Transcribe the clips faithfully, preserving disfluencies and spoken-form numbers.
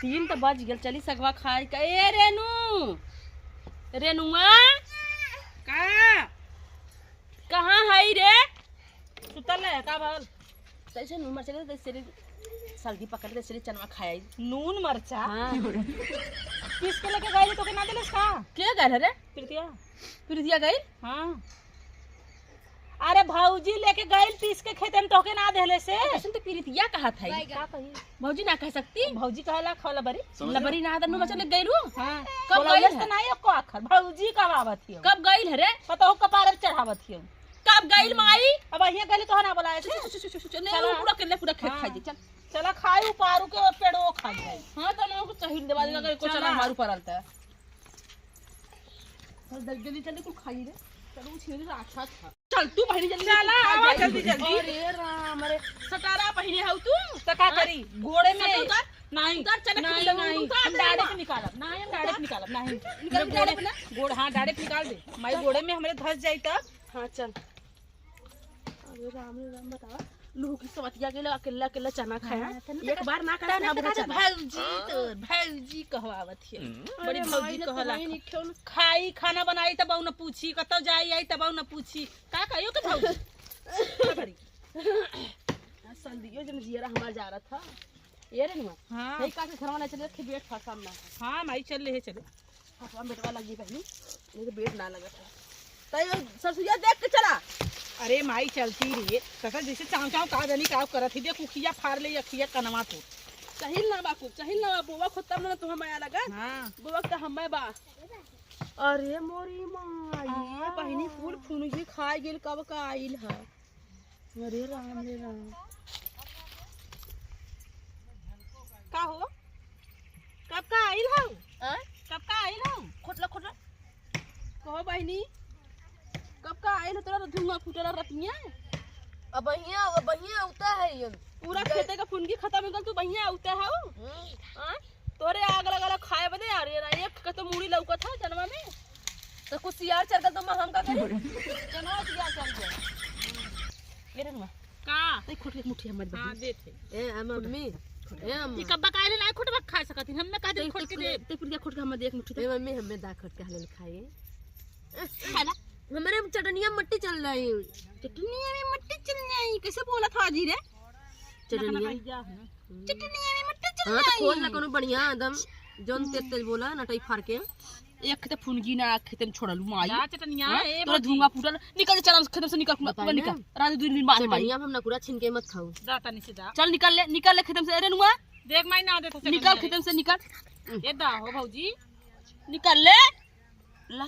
तीन त बज गेल, चली सगवा खाए का। ए रेनू, रेनुआ, का? कहाँ है रे? सुतल है का भल? तैसे नून मरचा ले, तैसे रे, सर्दी पकड़, तैसे रे चनवा खाए। नून मरचा? हाँ। पीस के लेके गई तो के ना देलस का? के गल है रे? प्रीतिया। प्रीतिया गई? हाँ। अरे भौजी लेके गइल पीस के खेते में, तोहके ना देहले से। कैसन तो पीरितिया कहत है। का कही? भौजी ना कह सकती? भौजी कहेला खाओ लबरी। लबरी ना दनु बचल गइलू? हाँ। कब बोला गइल उलस है? तो नहीं एको आखर। भौजी कब आवत हियो? कब गइल है रे? पता हो कपार पे चढ़ावत हियो। कब गइल माई? अब हियाँ गइल तो ना बोला ऐसे। चु, चु, चु, चु, चु, ले चला। पूरा कर ले, पूरा खेत हाँ। खाई दे, चल। चला खाई उपारू के पेड़ो खा जाए। हाँ, तो लोग चाहिए दे, बाद में अगर एको चला। चला मारू परल त। चल, जल्दी, जल्दी, जल्दी कुल खाई रे। चल, वो छेड़ी राखा था। चल, तू बहिनी जल्दी चला, कुल खा आवा जाई। जल्दी, जल्दी। अरे राम रे, सटारा पहिने हऊ तू? त का हाँ? करी? गोड़े में सटा उतार। नहीं, उतार, चले नहीं, कुल नहीं, उतार, हम उतार, डाड़े उतार। के निकालब। नहीं, हम डाड़े के निकालब। नहीं, निकाल, मेरे निकाल गोड़े, अपना। गोड़, हाँ, डाड़े के निकाल दे। माई गोड़े में हमरे धस जाई तब। हाँ, चल। अरे राम रे राम, बतावा, लूह की सवतिया के लगे अकेला अकेला चना खाया। हाँ, तनी एक तका-, बार ना खाया, तनी ना तका बुरा चना। भौजी तोर, भौजी कहवावत हियो। हम्म। बड़ी अरे भौजी माई, कहला। कहीं नहीं खेल। खाई, खाना बनाई तब न पूछी, कतौ जाई आई तब न पूछी। का कहियो के भौजी? का करी? आ, संदियो जन जियरा हमार जा रहा था। ये रे नुआ, हाँ। नहीं का से घरवा ना चले, खेत बेट फंसा ना। हाँ, माई चल ले, चले। हसवा बेटवा लगी बहिनी, नहीं तो बेट ना लगत है। तै सरसुइया देख के चला। अरे माई चलती रे, तसा जैसे चाव चाव का जानी का करत ही, देख उखिया फार ले, अखिया कनवा तो। चाहिल ना बाकू, चाहिल ना बा, बोवा खोतम ना तो हम आया लगा। हाँ। बोवा तो हम बा। अरे मोरी माई, हाँ। बहिनी फूल फुनगी खाए गेल, कब का आइल है। अरे राम रे राम। का हो? कब का आइल हऊ? आय? कब का आइल हऊ? खोटला, खोटला। कहो बहिनी, कब का आइल हऊ? तोरा तो धुआं फूटल रतिया। अब बहिया, अब बहिया उता है ये। पूरा गल- खेते का फुनगी खत्म हो गल, तू बहिया उता हऊ? हम्म। आय? तोरे आग लगल खाए बदे आ रही है ना, एक के तो मूड़ी लौकत है जनवा में। तो कुछ सियार चल गल तो मैं हम का करी? जनवा सियार चल गया। ये रे नुआ। का? तै खुट के मुट्ठी हमर हाँ, बहिन। देत है। ए, ए, मम्मी। ए, अम्मा। ई कब्बा काहे ले ना खुट के खा सकत ही? हमें का दे तै खुट के खुट के दे। तै पुरिया खुट के हमर दे एक मुट्ठी ए, दे। मम्मी, हमें दा खुट के हले खाए। खा ला। हमरे चटनिया मट्टी चल रही। चटनिया में मट्टी चल रही। कैसे बोला था जी रे? चटनिया। चटनिया में मट्टी चल हाँ, तो रही। खोज ला कोनो बढ़िया एकदम, जौन तेज तेज बोला, नटई फार के। एक त फुनगी ना खेते में छोड़लू माई। जा चटनिया, हाँ? ए तोरा भौजी। धुआं फूटल। निकल, चल खेते से निकल, पूरा, बताई पूरा ना। निकल। रात दिन बाहर माई। चटनिया हम ना पूरा छीन के मत खाऊ। जा तनी से जा। चल निकल ले, निकल ले खेते से। अरे नुआ, देख माई ना देत है निकल चटनिया। खेते से निकल। ये दा हो भौजी। निकल ले। ला।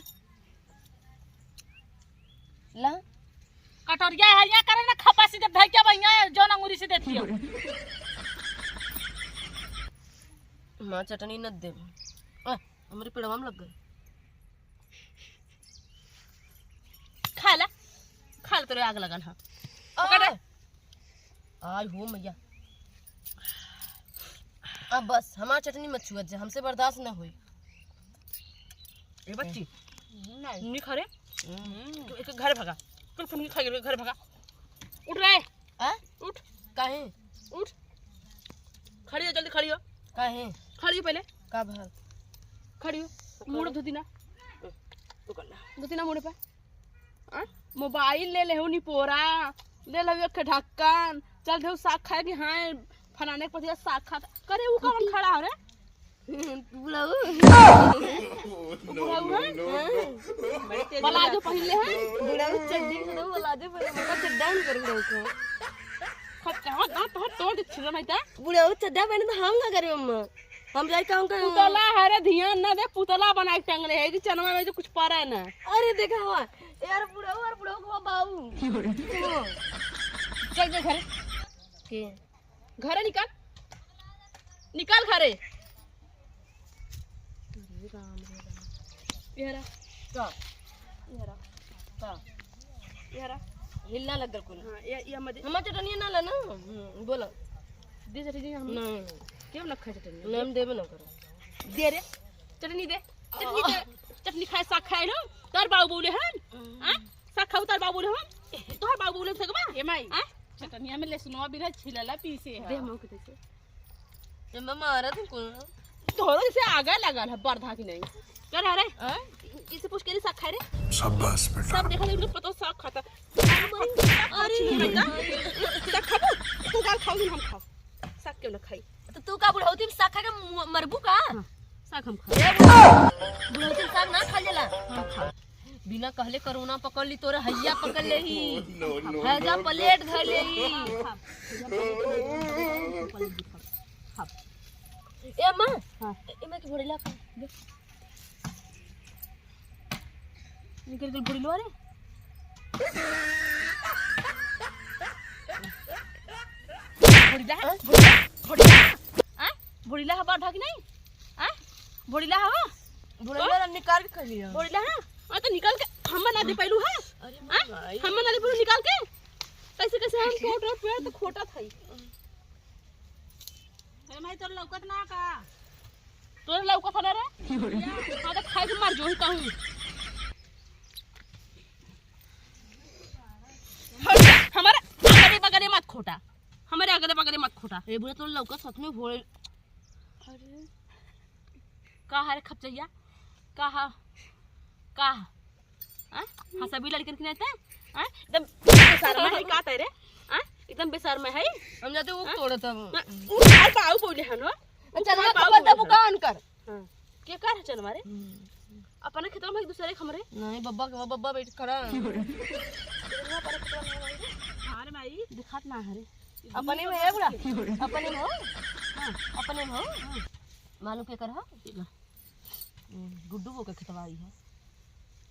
ला। कटोरिया है, यहाँ करे ना, खपा सीधे धइके बहिया, जौन अंगूरी से देती हो। माँ चटनी न दे। आ, हमरे पेड़वा में लग गए। खा ला, खा ला, तोरे आग लगल है। पकड़। आय हो मैया। अब बस, हमार चटनी मत छुअत जा, हमसे बर्दाश्त न होई। ए बच्ची, नहीं। नहीं खा रे। हम्म। तू एक घर भगा। कुल फुनगी खा गेल, घर भगा। उठ रे। आ? उठ। काहे? उठ। खड़ी हो, जल्दी खड़ी हो। काहे? खड़ी हो पहले। का भल? खड़ी हो। मुड़ धोती ना। तू कर ले। धोती ना मुड़ पे। आ? मोबाइल ले ले हो निपोरा, ले ले एक ठे ढक्कन, चल देहु साग खाए कि हाँ, फलाने के पतिया साग खात। करे उ कौन खड़ा हो रे? बुढ़ऊ। बुढ़ऊ है? हाँ। पलाजो पहिन ले है? बुढ़ऊ चड्डी से तो पलाजो पहिन ले, चड्डा नहीं कर बुढ़ऊ को। खत कहाँ दांत तोड़ दे छिलम है ता? बुढ़ऊ चड्डा पहने तो हम का करी अम्मा? हम जाई कहूँ का? पुतला है रे, ध्यान ना दे, पुतला बना के टांगले है कि चनवा में जो कुछ पड़ा है ना। अरे देखा हुआ, यार बुढ़ऊ और बुढ़ऊ को बाऊ। चल जा घरे। के? घरे निकल, निकल घरे। अरे राम रे राम। ये रहा। का? ये रहा। का? ये रहा। हिलना लग गल कुल। हाँ, ये, ये मत। हमार चटनिया ना ला ना। हम्म, बोला। दे चटनी हम। नहीं। क्यों ना खाए चटनी? नहीं, हम देबे ना करो। दे रे। चटनी दे। चटनी दे। चटनी खाए, साग खाए लो। तोर बाऊ बोले हन। हम्म। हाँ? साग खाऊ तोर बाऊ बोले हन। तोर बाऊ बोले सकबा? ए माई। हाँ? चटनिया में लहसुनवा बिना छिलला पीसे है। दे मौके दे से। ए, मैं मारा तुमको। तोहरो जैसे आगा लगल है, बरधा की नहीं। चल, अरे, हाँ? किसे पूछ के नहीं साग खाए रे? शाबाश बेटा। सब देखा, तुमको पता साग खाता। अरे, नहीं बेटा। साग खाबो? तू गाल खाओ, हम खाओ। साग क्यों ना खाई? तो तू का बुढ़ौती में साग खा के मु-, मरबू का? हाँ, साग हम खाओ। ए, बुढ़ौती में साग ना खा लेला। हम खाओ। बिना कहले कोरोना पकड़ ली, तोरे हैया पकड़ लेही। No, no, हैजा no, प्लेट धर लेही। ए माँ, हाँ। ए माँ के भोड़ेला खा। निकल गल भोड़ेला रे। भोड़ेला है, भोड़ेला, भोड़ेला। आ? भोड़ेला है, बाढ़ भागी नहीं? आ? भोड़ेला है वो? भोड़ेला तो? निकाल के खा लिया। भोड़ेला है? आ, तो निकाल के हम बना दे पहलू है? अरे हाँ? माई। हम बना दे पहलू निकाल के? कैसे, कैसे हम कोट और पेड़ तो खोटा था ही। अरे माई, तोर लौकत ना का? तोर लौकत ना रे? हाँ, तो खाए के मर जो ही कहूँ। हट, हमारे अगले बगले मत खोटा, हमारे अगले बगले मत खोटा। ए बुढ़ा, तोर लौकत सच में भोले। अरे। का है रे खपचैया? का है? का है? हाँ? हाँ, सभी लड़कन की नहीं थे? हाँ? एकदम बेशर्म है, का तै रे? हाँ? एकदम बेशर्म है। हम जाते वो हाँ? तोड़त हम। हाँ, वो हर बाऊ बोले हन, हो? वो चल, हर ना बाऊ पकड़ बोले दबू हन। कान कर। हाँ। के कर है चल मारे? हम्म। अपने खेतवा में एक दूसरे के हमरे? नहीं, बब्बा के, बब्बा बैठ खड़ा है। अपने खेतवा में हमारे? हाँ रे माई। दिखात ना है रे। अपने में है बुढ़ा? अपने में हो? हाँ, अपने में हो? हाँ। मालूम के कर हो? हम्म, गुड्डू बो के खेतवा आई है।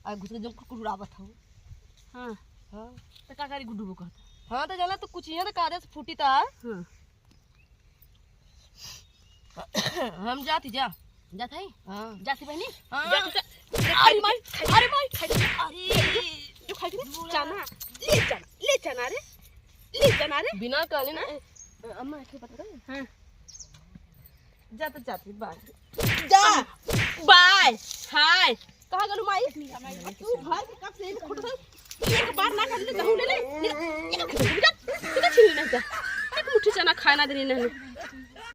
आ घुस के जम कुकुर उड़ावत हो। हाँ। हाँ। तो का करी गुड्डू बो कहता? हाँ, तो जाना तो कुछ यहाँ तो कादे से फूटी ता। हाँ। हम जाती जा। जात है? हाँ। जाती बहनी? हाँ। जाती जा। अरे माई, अरे माई, अरे। जो खाई के चना, ले चना, ले चना रे, ले चना रे। बिना कहले ना, हाँ? अम्मा, एक बात बताऊँ? हाँ। जा तो जाती, बाय। जा। बाय। हाय। कहाँ गलू माई? तू घर के कब से एक फोटो एक बार ना कर ले, दहू ले ले। ये, ये, ये, ये, ये छीन ले जा। एक मुट्ठी चना खाए ना देनी नहीं।